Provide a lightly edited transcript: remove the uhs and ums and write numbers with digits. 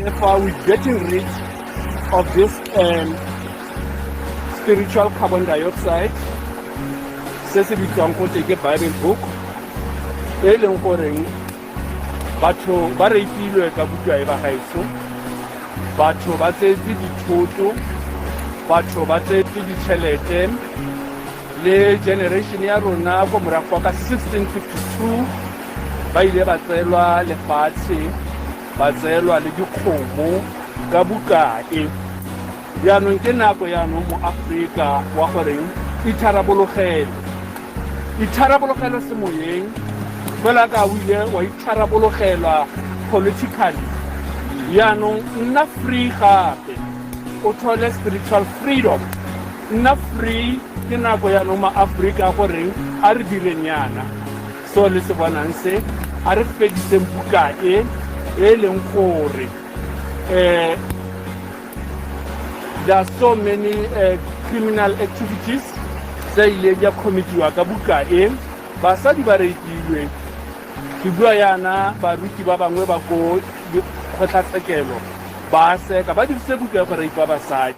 Therefore, we're getting rid of this spiritual carbon dioxide se se bitswang go te ke Bible book, e leng goreng batho ba reipilwe ka buka e. Bagaetsho, batho ba tseetse dithoto, batho ba tseetse ditšhelete le generation ya rona ko morago ka 1652. Ba ile ba tseelwa lefatshe, ba tseelwa le dikgomo ka buka e. Jaanong ke nako yaanong mo Aforika wa goreng itharabologele, itharabologele semoyeng fela ka o ile wa itharabologelwa politically. Yaanong nna free gape, o thole spiritual freedom, nna free. Ke nako yaanong ma-Aforika goreng a re direng yana so le se bonang se, a re fediseng buka e e leng gore there are so many criminal activities tse ileng di a commitiwa ka buka e. Basadi ba reipilwe. Ke bua yana, baruti ba bangwe ba ko kgotlatshekelo ba seka ba dirise buka e go reipa basadi.